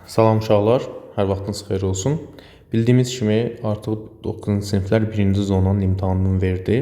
Salam uşaqlar, hər vaxtınız xeyir olsun. Bildiyimiz kimi artıq 9-cu siniflər 1-ci zonanın imtahanını verdi.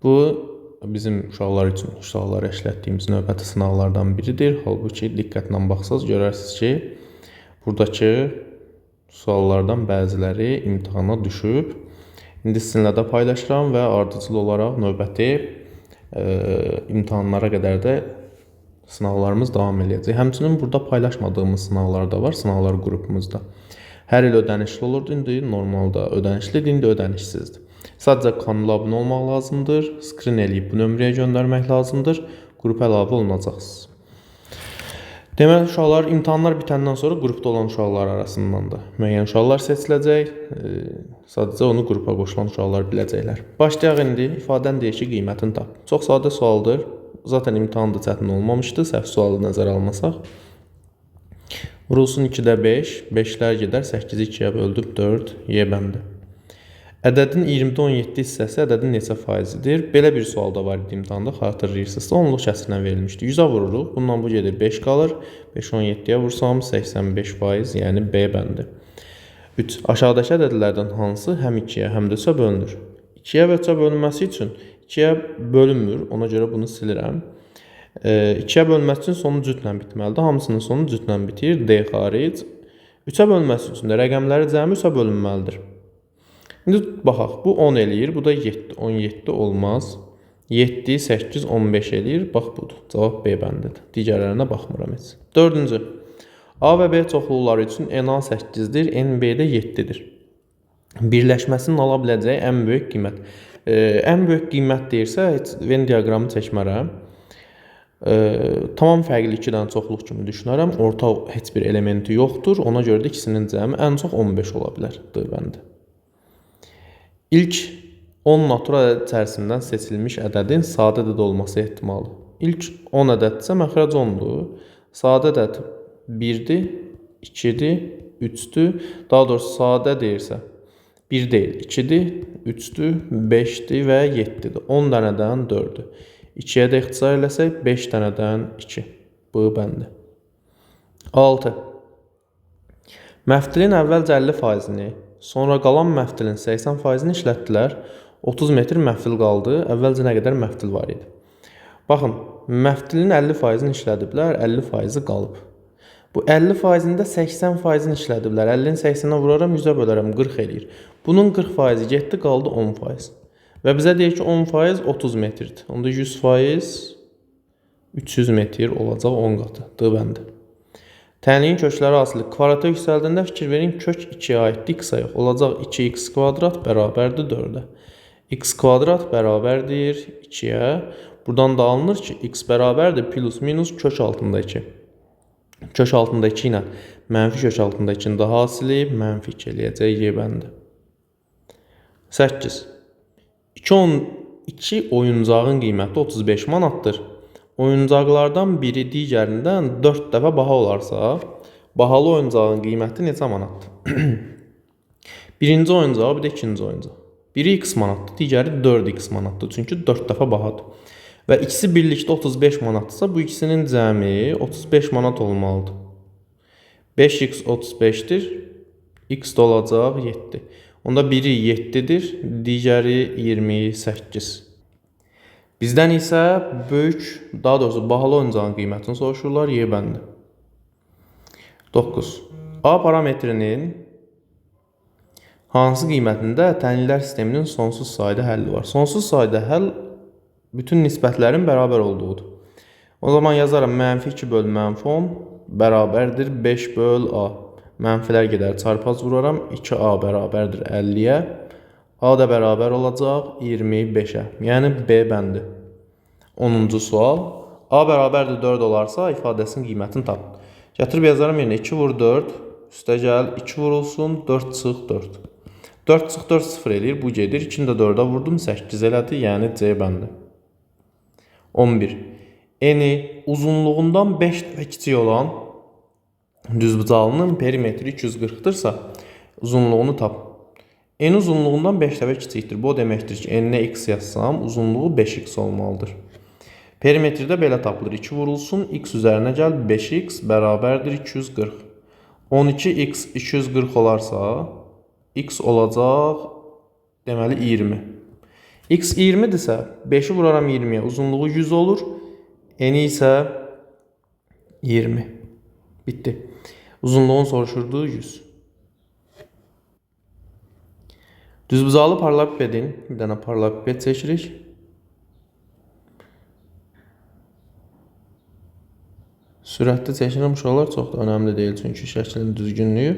Bu bizim uşaqlar üçün uşaqlara işlətdiyimiz növbəti sınaqlardan biridir. Halbuki diqqətlə baxsaz görərsiniz ki, buradakı suallardan bəziləri imtahana düşüb. İndi sizinlə də paylaşıram və ardıcıl olaraq növbəti imtahanlara qədər də sınaqlarımız davam eləyəcək. Həmçinin burada paylaşmadığımız sınaqlar da var, sınaqlar qrupumuzda. Hər il ödənişli olurdu, indi normalda ödənişlidir, indi ödənişsizdir. Sadəcə kanala abunə olmaq lazımdır, skrin eləyib bu nömrəyə göndərmək lazımdır, qrupa əlavə olunacaqsınız. Deməli, uşaqlar imtahanlar bitəndən sonra qrupda olan uşaqlar arasından da müəyyən uşaqlar seçiləcək. Sadəcə onu qrupa qoşulan uşaqlar biləcəklər. Başlayaq indi. İfadəni deyir ki, qiymətini tap. Çox sadə sualdır. Zaten imtahan da çətin olmamışdı, səhv sualı nəzərə almasaq. Vurulsun 2-də 5, 5-lər gedər, 8-i 2-yə böldüm, 4, Y bəndi. Ədədin 20-də 17 hissəsi ədədin neçə faizidir? Belə bir sual da var idi imtahanda, xatırlayırsınızsa, onluq kəsirindən verilmişdi. 100-ə vururuq, bundan bu gedir 5 qalır, 5 17-yə vursam 85%, yəni B bəndi. 3. Aşağıdakı ədədlərdən hansı həm 2-yə, həm də 3-ə bölünür? 2-yə və 3-ə bölünməsi üçün 2-yə bölünmür, ona görə bunu silirəm. 2-yə bölünməsi üçün sonu cütlə bitməlidir. Hamısının sonu cütlə bitir, D xaric. 3-ə bölünməsi üçün də rəqəmləri cəmi 3-ə bölünməlidir. İndi baxaq, bu 10 eləyir, bu da 7. 17 olmaz. 7, 8, 15 eləyir. Bax budur. Cavab B bəndidir. Digərlərinə baxmıram heç. 4-cü. A və B çoxluqları üçün NA 8-dir, NB də 7-dir. Birləşməsinin ala biləcəyi ən böyük qiymət. Ən böyük qiymət deyirsə, heç Venn diaqramı çəkmərəm. Tamam fərqli 2 dənə çoxluq kimi düşünərəm. Orta heç bir elementi yoxdur. Ona görə də ikisinin cəmi ən çox 15 ola bilər. D bəndi. İlk 10 natural ədəd içərisindən seçilmiş ədədin sadə ədəd olması ehtimalı. İlk 10 ədəddirsə, məxrəc 10-dur. Sadə ədəd 1-dir, 2-dir, 3-dür. Daha doğrusu sadə deyirsə 1 deyil, 2-dir, 3-dür, 5-dir və 7-dir. 10 dənədən 4-dür. 2-yə də ixtisar eləsək 5 dənədən 2. B bəndi. 6. Məftilin əvvəlcə 50%-ni, sonra qalan məftilin 80%-ni işlətdilər. 30 metr məftil qaldı. Əvvəlcə nə qədər məftil var idi? Baxın, məftilin 50%-ni işlədiblər, 50%-i qalıb. Bu 50%-ində 80%-ni işlədiblər. 50-ni 80-ə vuraram, 100-ə bölərəm, 40 eləyir. Bunun 40%-i getdi, qaldı 10%. Və bizə deyir ki, 10% 30 metrdir. Onda 100% 300 metr olacaq 10 qatı. D bəndi. Tənliyin kökləri hasili kvadrata yüksəldəndə fikir verin, kök 2-yə aiddir, x-a yox. Olacaq 2x kvadrat bərabərdir 4-ə. X kvadrat bərabərdir 2-yə. Buradan da alınır ki, x bərabərdir plus minus kök altında 2. Kök altında 2 ilə mənfi kök altında 2-nin də hasili mənfi 2 eləyəcək Y bəndi. 8. 2 oyuncağın qiyməti 35 manatdır. Oyuncaqlardan biri digərindən 4 dəfə baha olarsa, bahalı oyuncağın qiyməti neçə manatdır? Birinci oyuncağı, bir də ikinci oyuncaq. Biri x manatdır, digəri 4x manatdır. Çünki 4 dəfə bahadır. Və ikisi birlikdə 35 manatdırsa, bu ikisinin cəmi 35 manat olmalıdır. 5x 35-dir, x də olacaq 7. Onda biri 7-dir, digəri 28. Bizdən isə böyük, daha doğrusu bahalı oyuncağın qiymətini soruşurlar, Y bəndi. 9. A parametrinin hansı qiymətində tənliklər sisteminin sonsuz sayda həlli var? Sonsuz sayda həll bütün nisbətlərin bərabər olduğudur. O zaman yazaram mənfi 2 böl mənfi 10 bərabərdir 5 böl A. Mənfilər gedər, çarpaz vuraram. 2A bərabərdir 50-yə. A da bərabər olacaq 25-ə. Yəni B bəndi. 10-cu sual. A bərabərdir 4 olarsa ifadəsinin qiymətini tap. Gətirib yazaram yerinə 2 vur 4, üstə gəl 2 vurulsun 4 çıx 4. 4 çıx 4 0 eləyir, bu gedir. 2-ni də 4-ə vurdum, 8 elədi, yəni C bəndi. 11. Eni uzunluğundan 5 dəfə kiçik olan düzbucaqlının perimetri 240-dırsa, uzunluğunu tap. En uzunluğundan 5 dəfə kiçikdir. Bu o deməkdir ki, n-nə x yazsam, uzunluğu 5x olmalıdır. Perimetrdə belə tapılır. 2 vurulsun, x üzərinə gəl, 5x bərabərdir 240. 12x 240 olarsa, x olacaq, deməli 20. X 20-dirsə, 5-i vuraram 20-yə, uzunluğu 100 olur, eni isə 20. Bitdi. Uzunluğunu soruşurdu 100. Düzbucaqlı paralelipipedin, bir dənə paralelipiped seçirik. Sürətli çəkilən uşaqlar çox da önəmli deyil, çünki şəklin düzgünlüyü.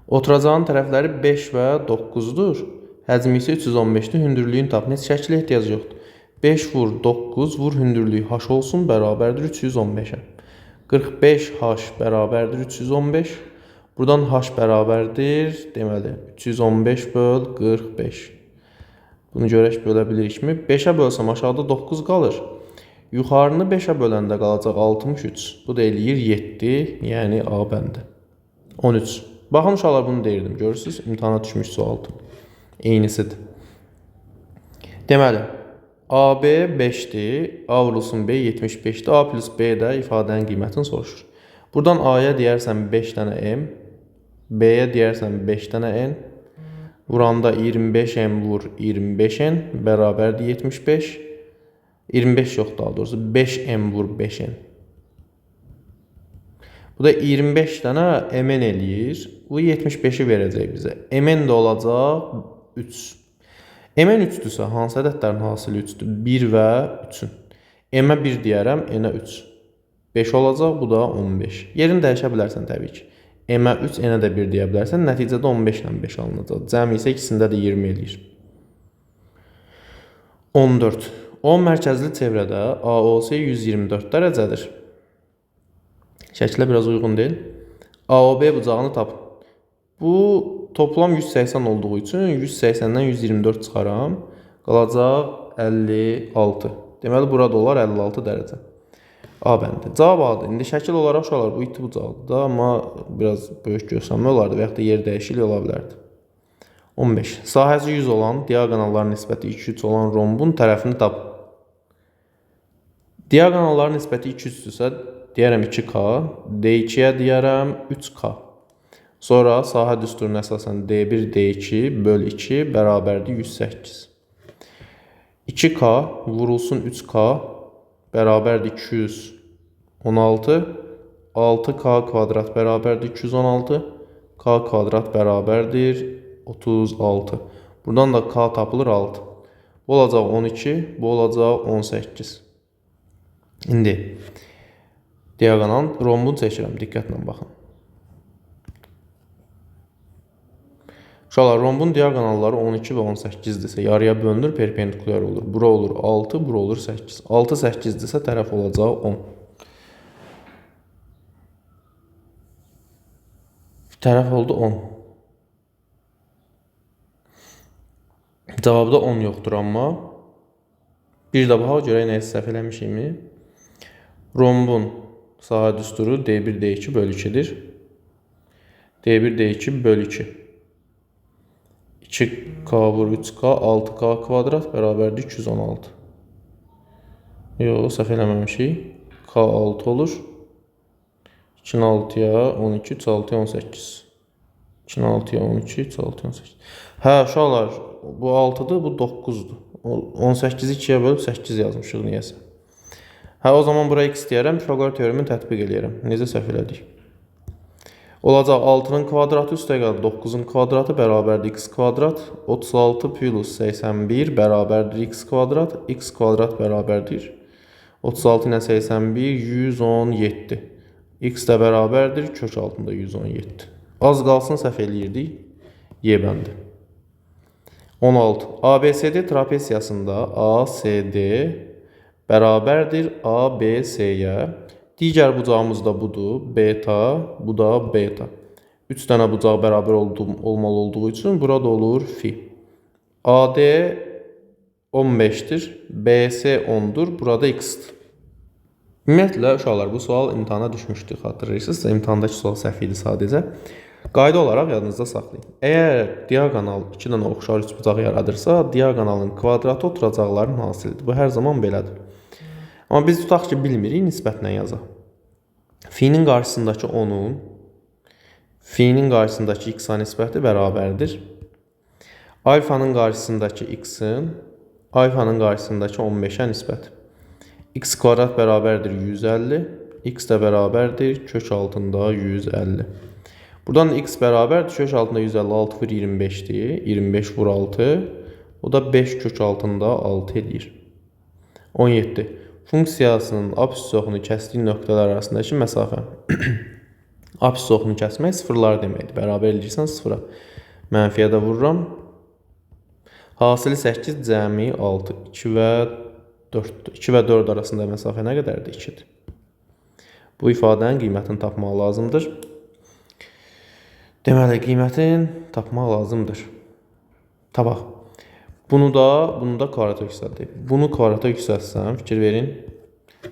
Oturacağın tərəfləri 5 və 9-dur. Həcmi isə 315-dir. Hündürlüyünü tapın. Heç şəklə ehtiyac yoxdur. 5 vur 9 vur hündürlüyü h olsun bərabərdir 315-ə. 45 h bərabərdir 315. Buradan h bərabərdir, deməli 315 böl 45. Bunu görək bölə bilirikmi? 5-ə bölsəm aşağıda 9 qalır. Yuxarını 5-ə böləndə qalacaq 63. Bu da eləyir 7, yəni A bəndi. 13. Baxın uşaqlar, bunu deyirdim. Görürsünüz, imtahana düşmüş sualdır. Eynisidir. Deməli, AB 5-dir, A vurulsun B 75-dir. A plus B də ifadənin qiymətini soruşur. Buradan A-ya deyərsən 5 dənə M, B-yə deyərsən 5 dənə N. Vuranda 25M vur 25N bərabərdir 75. 25 yox daha doğrusu 5M vur 5N. Bu da 25 dənə MN eləyir. Bu 75-i verəcək bizə. MN də olacaq 3. MN 3-dürsə, hansı ədədlərin hasili 3-dür? 1 və 3-ün. M-ə 1 deyərəm, N-ə 3. 5 olacaq, bu da 15. Yerini dəyişə bilərsən təbii ki. M-ə 3, N-ə də 1 deyə bilərsən. Nəticədə 15 ilə 5 alınacaq. Cəmi isə ikisində də 20 eləyir. 14. O mərkəzli çevrədə AOC 124 dərəcədir. Şəklə biraz uyğun deyil. AOB bucağını tapın. Bu toplam 180 olduğu üçün 180-dən 124 çıxaram. Qalacaq 56. Deməli, burada olar 56 dərəcə. A bəndi. Cavab A-dır. İndi şəkil olaraq uşaqlar, bu iti bucaqdır da, amma biraz böyük görsənmə olardı və yaxud da yer dəyişikliyi ola bilərdi. 15. Sahəsi 100 olan, diaqonalların nisbəti 2-3 olan rombun tərəfini tap. Diaqonalların nisbəti 2-3-dürsə, deyərəm 2K, D2-yə deyərəm 3K. Sonra sahə düsturuna əsasən D1, D2 böl 2 bərabərdir 108. 2K vurulsun 3K bərabərdir 216. 6K kvadrat bərabərdir 216. K kvadrat bərabərdir 36. Buradan da K tapılır 6. Bu olacaq 12, bu olacaq 18. İndi diaqonal rombunu çəkirəm. Diqqətlə baxın. Uşaqlar, rombun diaqonalları 12 və 18-dirsə, yarıya bölünür, perpendikulyar olur. Bura olur 6, bura olur 8. 6, 8-dirsə, tərəf olacaq 10. Tərəf oldu 10. Cavabda 10 yoxdur amma. Bir də baxaq, görək nəyisə səhv eləmişikmi? Rombun sahə düsturu D1, D2 bölü 2-dir. D1, D2 bölü 2. 2K vur 3K, 6K kvadrat bərabərdir 216. Yox, səhv eləməmişik. K 6 olur. 2-nin 6-ya 12, 3 6-ya 18. 2-nin 6-ya 12, 3 6-ya 18. Hə, uşaqlar, bu 6-dır, bu 9-dur. 18-i 2-yə bölüb 8 yazmışıq niyəsə. Hə, o zaman bura x deyərəm, Pifaqor teoremini tətbiq eləyərəm. Necə səhv elədik? Olacaq 6-nın kvadratı üstəgəl 9-un kvadratı bərabərdir x kvadrat. 36 plus 81 bərabərdir x kvadrat. X kvadrat bərabərdir. 36 ilə 81, 117. X də bərabərdir kök altında 117. Az qalsın səhv eləyirdik. Y bəndi. 16. ABCD trapesiyasında ACD bərabərdir ABC-yə. Digər bucağımız da budur. Beta, bu da beta. 3 dənə bucaq bərabər olmalı olduğu üçün burada olur fi. AD 15-dir. BC 10-dur. Burada x-dir. Ümumiyyətlə, uşaqlar, bu sual imtahana düşmüşdü, xatırlayırsınızsa, imtahandakı sual səhv idi sadəcə. Qayda olaraq yadınızda saxlayın. Əgər diaqonal 2 dənə oxşar üçbucaq yaradırsa, diaqonalın kvadratı oturacaqların hasilidir. Bu hər zaman belədir. Amma biz tutaq ki, bilmirik, nisbətlə yazaq. Fi-nin qarşısındakı 10-un, Fi-nin qarşısındakı x-a nisbəti bərabərdir. Alfanın qarşısındakı x-in alfanın qarşısındakı 15-ə nisbəti. X kvadrat bərabərdir 150, x də bərabərdir kök altında 150. Buradan da x bərabərdir kök altında 156 vur 25-dir. 25 vur 6. O da 5 kök altında 6 eləyir. 17. Funksiyasının absis oxunu kəsdiyi nöqtələr arasındakı məsafə. Absis oxunu kəsmək sıfırlar deməkdir. Bərabər eləyirsən sıfıra. Mənfiyə də vururam. Hasili 8 cəmi 6. 2 və 4. 2 və 4 arasında məsafə nə qədərdir? 2-dir. Bu ifadənin qiymətini tapmaq lazımdır. Deməli, qiymətini tapmaq lazımdır. Tapaq. Bunu da kvadrata yüksəltdik. Bunu kvadrata yüksəltsəm, fikir verin.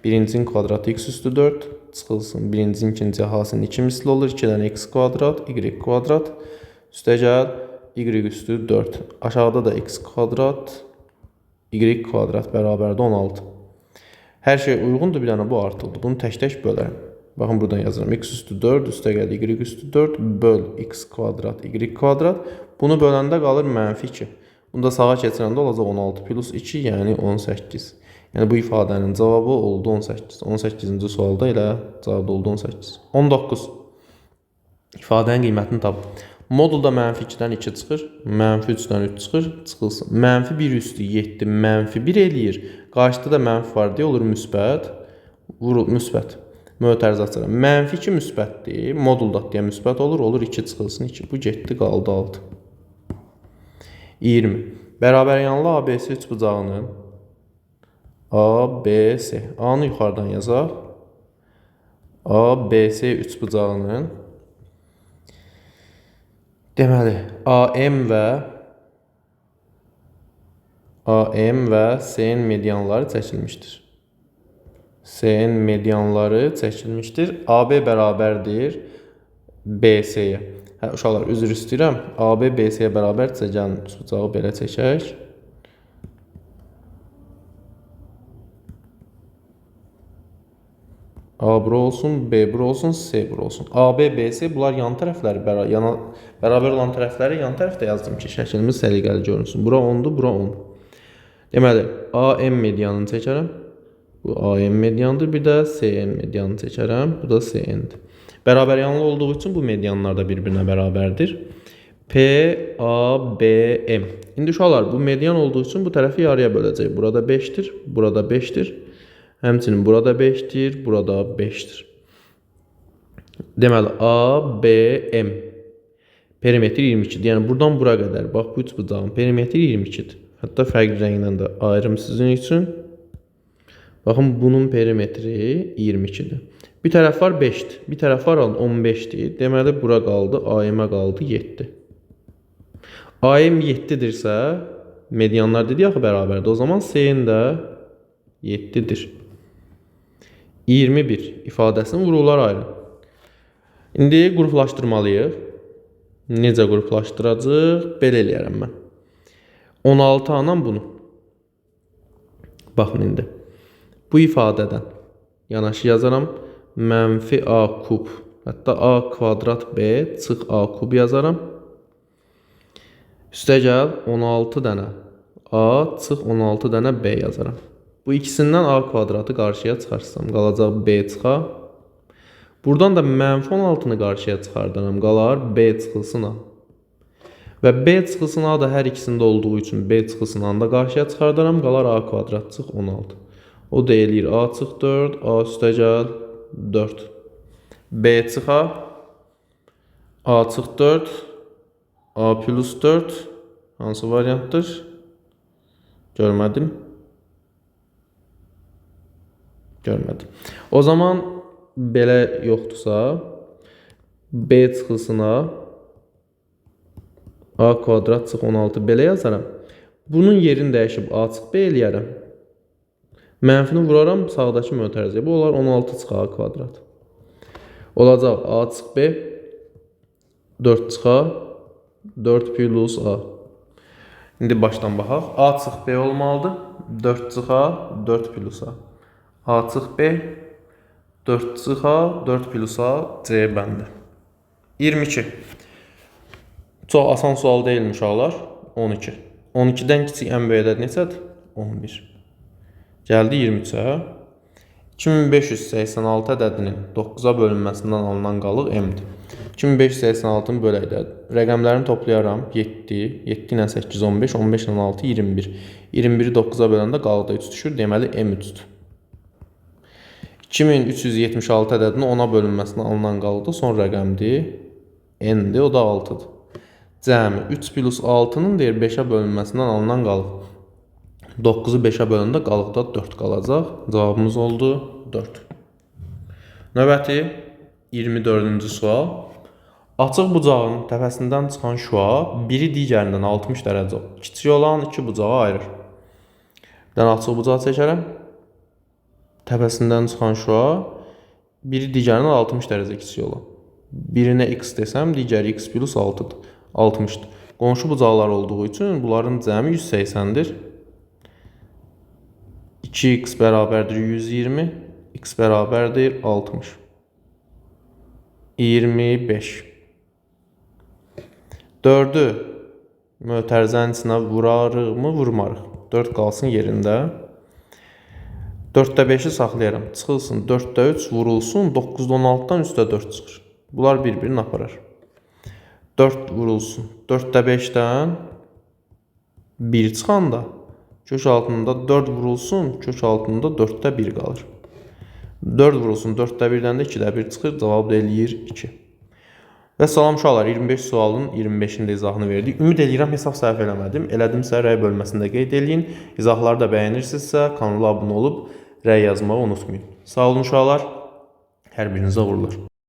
Birincinin kvadratı x üstü 4 çıxılsın. Birincinin ikinci hasilinin 2 misli olur. 2 dənə x kvadrat, y kvadrat. Üstəgəl y üstü 4. Aşağıda da x kvadrat, y kvadrat bərabərdir 16. Hər şey uyğundur, bir dənə bu artıldı. Bunu tək-tək bölərəm. Baxın, buradan yazıram. X üstü 4, üstəgəl y üstü 4, böl x kvadrat, y kvadrat. Bunu böləndə qalır mənfi 2. Bunu da sağa keçirəndə olacaq 16 plus 2, yəni 18. Yəni bu ifadənin cavabı oldu 18. 18-ci sualda elə cavabı oldu 18. 19. İfadənin qiymətini tap. Modulda mənfi 2-dən 2 çıxır, mənfi 3-dən 3 çıxır, çıxılsın. Mənfi 1 üstü 7, mənfi 1 eləyir. Qarşıda da mənfi var deyə olur müsbət. Vurul, müsbət. Mötərizə açıram. Mənfi 2 müsbətdir. Modulda deyə müsbət olur. Olur 2 çıxılsın 2. Bu getdi, qaldı 6. 20. Bərabər yanlı ABC üçbucağının ABC. A-nı yuxarıdan yazaq. ABC üçbucağının deməli AM və SN medianları çəkilmişdir. SN medianları çəkilmişdir. AB bərabərdir BC-yə. Hə, uşaqlar, üzr istəyirəm. AB BC-yə bərabərdirsə, gəlin üçbucağı belə çəkək. A bura olsun, B bura olsun, C bura olsun. A, B, B, C bunlar yan tərəfləri, bərabər olan tərəfləri yan tərəfdə yazdım ki, şəklimiz səliqəli görünsün. Bura 10-dur, bura 10. Deməli, AM medianını çəkərəm. Bu AM medianıdır, bir də CN medianını çəkərəm. Bu da CN-dir. Bərabər yanlı olduğu üçün bu medianlar da bir-birinə bərabərdir. P, A, B, M. İndi uşaqlar, bu median olduğu üçün bu tərəfi yarıya böləcək. Burada 5-dir, burada 5-dir. Həmçinin burada 5-dir, burada 5-dir. Deməli, A, B, M. Perimetr 22-dir. Yəni, buradan bura qədər. Bax, bu üçbucağın perimetri 22-dir. Hətta fərqli rənglə də ayırım sizin üçün. Baxın, bunun perimetri 22-dir. Bir tərəf var 5-dir. Bir tərəf var 15-dir. Deməli, bura qaldı, AM-ə qaldı 7. AM 7-dirsə, medianlar dedik axı bərabərdir. O zaman CN də 7-dir. 21 ifadəsini vurğular ayrı. İndi qruplaşdırmalıyıq. Necə qruplaşdıracaq? Belə eləyərəm mən. 16 anam bunu. Baxın indi. Bu ifadədən yanaşı yazaram. Mənfi A kub, hətta A kvadrat B çıx A kub yazaram. Üstəgəl 16 dənə A çıx 16 dənə B yazaram. Bu ikisindən A kvadratı qarşıya çıxarsam, qalacaq B çıxa. Buradan da mənfi 16-nı qarşıya çıxardaram, qalar B çıxılsın A. Və B çıxılsın A da hər ikisində olduğu üçün B çıxılsın A-nı da qarşıya çıxardaram, qalar A kvadrat çıx 16. O da eləyir A çıx 4, A üstəgəl 4. B çıx A, A çıx 4, A plus 4. Hansı variantdır? Görmədim. Görmədim. O zaman belə yoxdursa, B çıxılsın A, A kvadrat çıx 16 belə yazaram. Bunun yerini dəyişib A çıx B eləyərəm. Mənfini vuraram sağdakı mötərizəyə. Bu olar 16 çıx A kvadrat. Olacaq A çıx B, 4 çıx A, 4 plus A. İndi başdan baxaq. A çıx B olmalıdır. 4 çıx A, 4 plus A. A çıx B, 4 çıx A, 4 plus A, C bəndi. 22. Çox asan sual deyilmiş uşaqlar. 12. 12-dən kiçik ən böyük ədəd neçədir? 11. Gəldi 23-ə. 2586 ədədinin 9-a bölünməsindən alınan qalıq m-dir. 2586-nı bölək də. Rəqəmlərini toplayaram. 7, 7 ilə 8, 15, 15 ilə 6, 21. 21-i 9-a böləndə qalıqda 3 düşür. Deməli, m 3-dür. 2376 ədədinin 10-a bölünməsindən alınan qalıqda son rəqəmdir. N-dir, o da 6-dır. Cəmi 3 plus 6-nın deyir 5-ə bölünməsindən alınan qalıq. 9-u 5-ə böləndə qalıqda 4 qalacaq. Cavabımız oldu 4. Növbəti 24-cü sual. Açıq bucağın təpəsindən çıxan şüa biri digərindən 60 dərəcə kiçik olan iki bucağı ayırır. Bir dənə açıq bucaq çəkərəm. Təpəsindən çıxan şüa biri digərindən 60 dərəcə kiçik olan. Birinə x desəm, digəri x plus 6-dır. 60-dır. Qonşu bucaqlar olduğu üçün bunların cəmi 180-dir. 2x bərabərdir 120, x bərabərdir 60. 25. 4-ü mötərizənin içinə vurarıqmı, vurmarıq. 4 qalsın yerində. 4-də 5-i saxlayaram. Çıxılsın 4-də 3 vurulsun, 9-da 16-dan 3-də 4 çıxır. Bunlar bir-birini aparar. 4 vurulsun. 4-də 5-dən 1 çıxanda kök altında 4 vurulsun, kök altında 4-də 1 qalır. 4 vurulsun, 4-də 1-dən də 2-də 1 çıxır. Cavab da eləyir 2. Və salam uşaqlar, 25 sualın 25-ini də izahını verdik. Ümid eləyirəm hesab səhv eləmədim. Elədimsə rəy bölməsində qeyd eləyin. İzahları da bəyənirsinizsə kanala abunə olub rəy yazmağı unutmayın. Sağ olun uşaqlar. Hər birinizə uğurlar.